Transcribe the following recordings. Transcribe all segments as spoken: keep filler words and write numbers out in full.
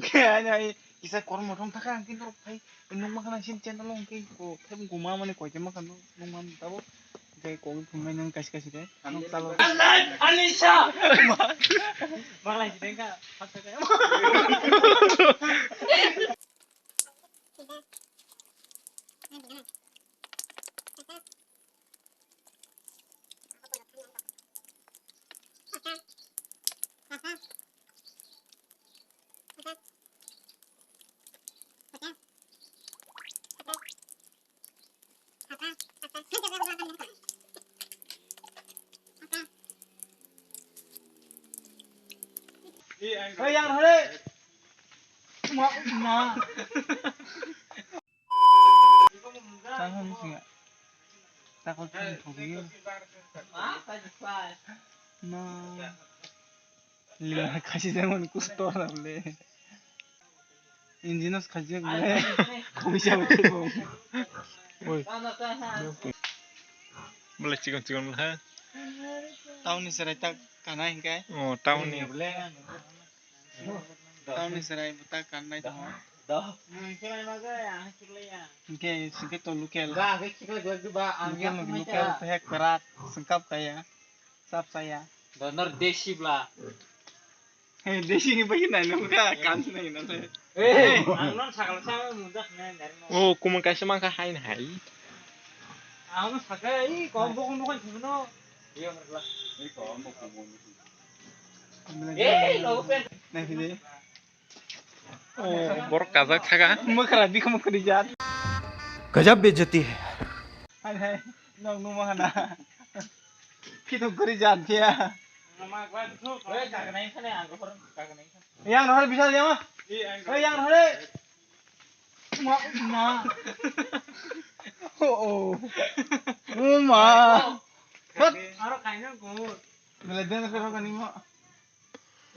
Khe ani ai kisa kormo thong thaka ang khe norok phai nung ma khana sim channel o hwnkhe ko phai bo guma mani koi khe ma khana nung man tabo. Khe kogwi phunai nang kaisa kaisa khe. Ang chalo. Anisa! Manglai si dengka. Hei, yang hore. Ma, ma. Tang hon singa. Takol tang thok ye. Ma. Lila khasi jang mani kusto na bole. Engineers khajak bole. Kuisa bole. Oi. Bole chikon chikon bole ha. Town ni serai tak kana hingkai. Oh, town ni. Bole. Town ni serai buta kannai tongo. Hingke singke to local. Local, local, local, pehek perak, sengkap kaya, sap saya. Donor desi bla. He, desi ni bagi nai nungka, kan nai nai. Eh, ang non sakal sama mudah nai dari no. Oh, kumun kaisa mangka hai nai. Ang sakal i kom bokong bokong sibno. Iya, merla. Ini kom bokong bokong. Naifide. Oh, borok kajak saka. Mwkhra bikha mwkhri jat. Gajab bejati hai. Hai hai, nok numa hana. Phitok kori jat phiya. Yang rohor bisa yang mah. Hei, yang rohor. Ma, ma. Oh, oh. Oh, ma. Hot. Aro kaino gur. Bela den ko ro kani ma.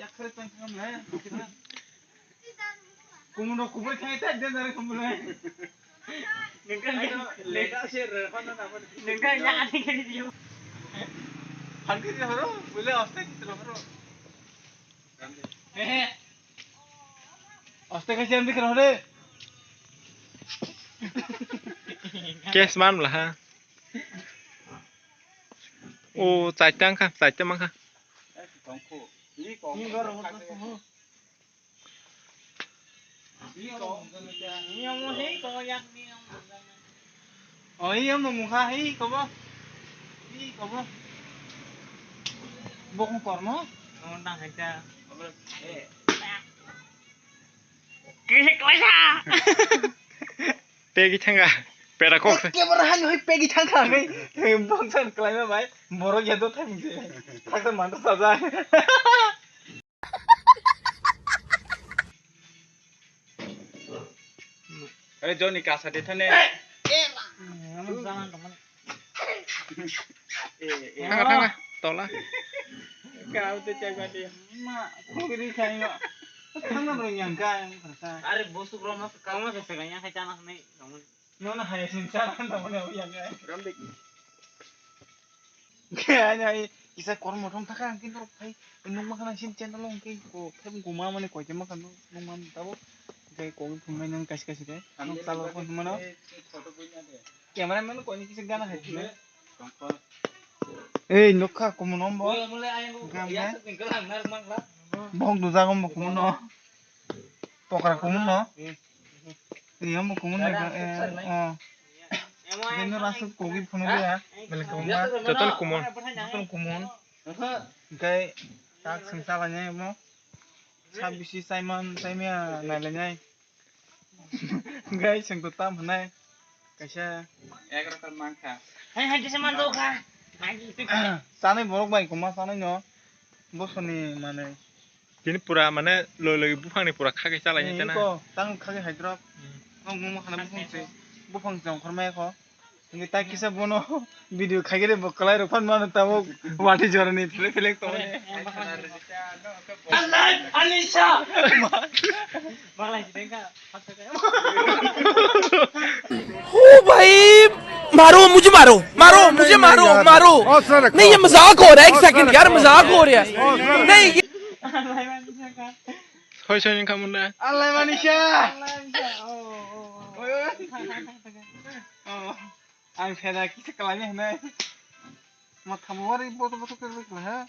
Yak kare tang kam le. Kumun ro kubur khai ta den dare kumun le. Nengka nengka se re hana na. Nengka ya ani kari diyo. Hangke di horo, bole aste ki tro horo. Eh. Aste khai jam dikra hore. Kes man bla ha. O, chaita wngkha, chaita mankha. O, iya mo mukha, hi, kobo. Hi, kobo. Bokong kormo? Oh, nang hai ta. Kisi koisa. Pegi thangka, pera kok. Ekebar hani hoi pegi thangka, hoi. Bongsan kelaima bai, borok ya do thang se. Thangsa manto saja. Are Johnny kasa de thane. Thanga, thanga, tola. Kau te chai bati. Ma, kugri khai ma. Thanga bro yang kai, yang kasa. Are busuk roma kama se se yang khai chana nai. Nono hai sin chana na mane yang kai. Rambe. Khe ani ai kisa kormo thong thaka ang khe norok phai nung ma khana sim channel o hwnkhe ko phai bo guma mani koi khe ma khana nung man tabo. Hwnkhe kok phunai nang kaisa kaisa khe. Ano chalo phone mano. Camera man koi ni kisa gana hai phunai. Ei nukha kumun ombo. Gam hai. Bong dujago mo kumun no. Pokra kumun no. Iya mo kumun na ga eh oh. Gendo rasu kogi phunu ya. Bele kumun. Joton kumun. Joton kumun. Gai tak sengsa lanya mo. Sabisi saiman saimia nai lanya. Gai sengko tam hanai. Kaisa. Egrata mangkha. Hai hai kisa man do kha. Sanai borok bai kuma sanai no. Bosoni manai. Tini pura mane loi loi buphangni pura khagwi chalaini tena. Ko tang khagwi haidrop. Hmm. Nong muma khana buphang se. Buphang se ongkhormaya kho. Ngi ta kisa bono video khagwi bo kwlai rok phan mano tamo wati jorani philek philek tongoni. Anisa. Baglai si dengka. ओ भाई, मारो मुझे, मारो, मारो मुझे, मारो, मारो। नहीं, ये मजाक हो रहा है, एक सेकंड यार, मजाक हो रहा है। नहीं, ये Oi, soini khamunda. Allah manisha. Oh, ang pheda kisa kalani hwnwi. Ma thamu wari boto boto khe ha.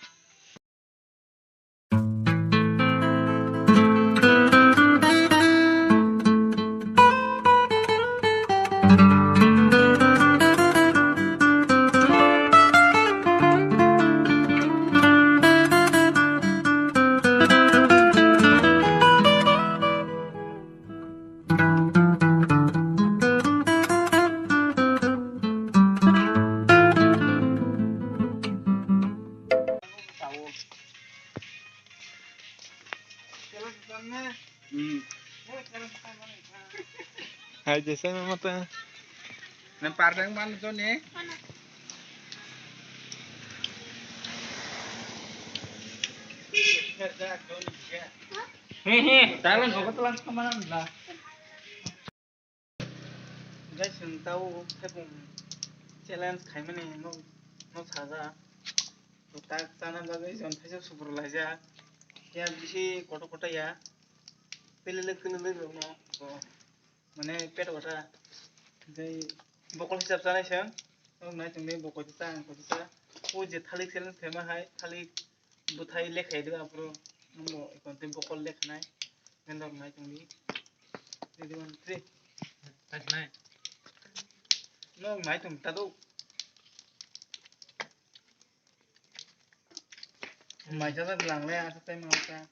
Hai, jesa mata. Nang parang man to ne? He, he, talang ko talang kamanan la. Guys, ang tao thaipung challenge khaimani no, no saja. To tak chana bagwi jon thaisa supur laija. Ya bisi koto koto ya. Pelele kelele no. To mane pet wata. Jai bokol hisab chanai seng. Nok nai tongni bokol ta ang ko ta. O je thalik challenge khaima hai thalik Bwthai lekhai de aphuru, nungbo ekon tei bokol lekhnai, vendor nai tongdi. Ready, one, three. Taisnai. Nwng nai tong ta do. Mai jajak lang le, asa tai mang ta.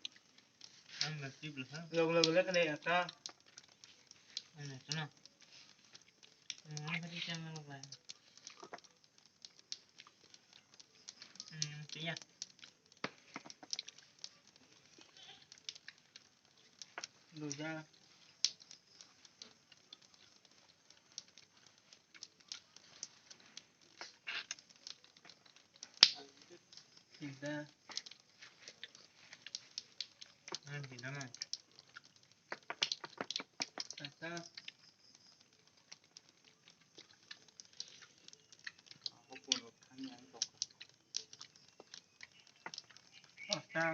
Ang na tip le ha. Log log lekhnai ata. Ang na tuna. Ang na tip chang log lai. Hmm, iya. Duja. Tinta. Hmm, tinta na. Asa. Pasta.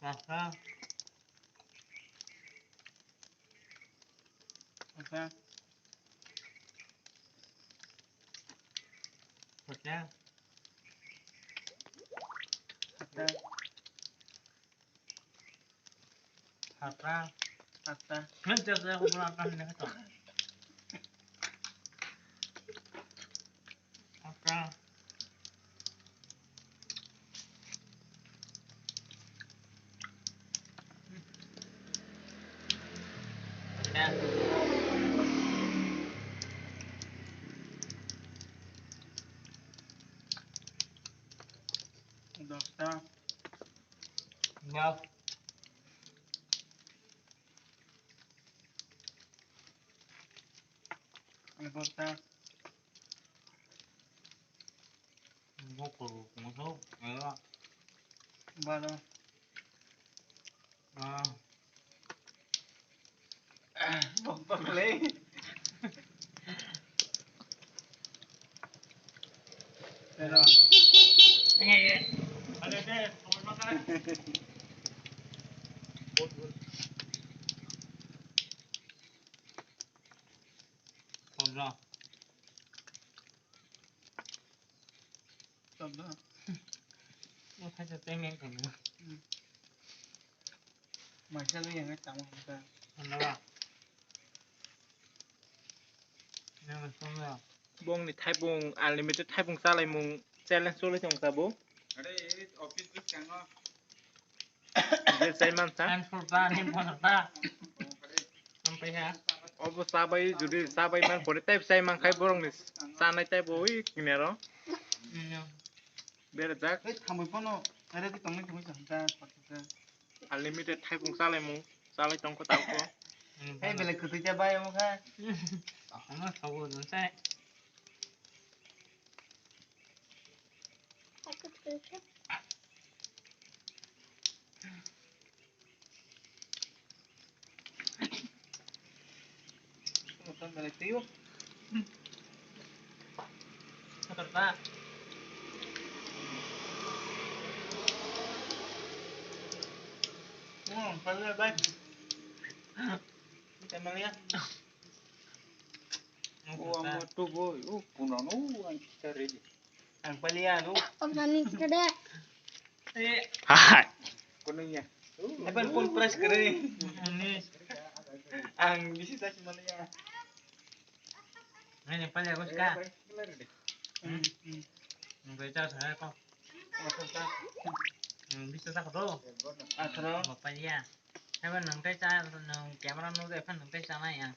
Pasta. Pasta. Pasta. Pasta. Hata. Hata. Nang jasa ko pura akan ne to. Hata. Ya. Dosta. Bak. Egarta. Bokol, moso, ela. Baro. Ah. Bokol le. Maisa le yang tamo ka. Bongni thaipung unlimited thaipung chalaimung challenge choli tong tabo. Are office bwskango. Je chai man sa. An purba ni purba. Sampai ha. Obo chabai judi chabai man pore type chai man khai borok ni chanai type oi kinero. Berajak. Ei thamwi phano ready tongwi tongwi chang ta. Unlimited thaipung chalaimung chalai tongkho tangkho. Hei belai kwtwi cha bai omo kha. Ano sabo dun sai. Ang palia, bai. Kita maliya. Oh, ang matubo, oh, puno, oh, ang kita ready. Ang palia, oh. Om sani kada. Eh. Hai. Kuno ya. Apa pun press kere. Ang bisi sa maliya. Ini palia, Gus, ka. Hmm, hmm. Ang bai ta sa ko. Bisa tak tu? Atharo. Bapak ya. Heba nang tei cha, nang camera no de phan nang tei cha na ya.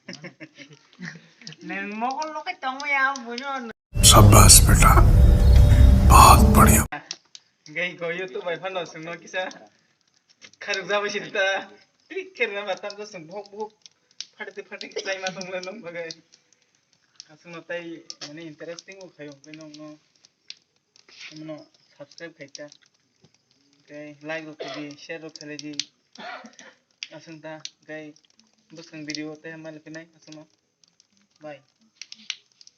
Nang mokol no kai tong ya, buino. शाबाश बेटा, बहुत बढ़िया। Gai go YouTube bai phan no sung no kisa. Kharuk jabai sini ta. Click kher na ba tam sung bhok bhok. Phate phate chai ma tong le nong bagai. Asung no tai mane interesting o khayo bai nong no. Mano subscribe khai ta. Tei like rok khe di, share rok khe di. Asung ta, tei bwskang video tei hambai le phinai asung no. Bye.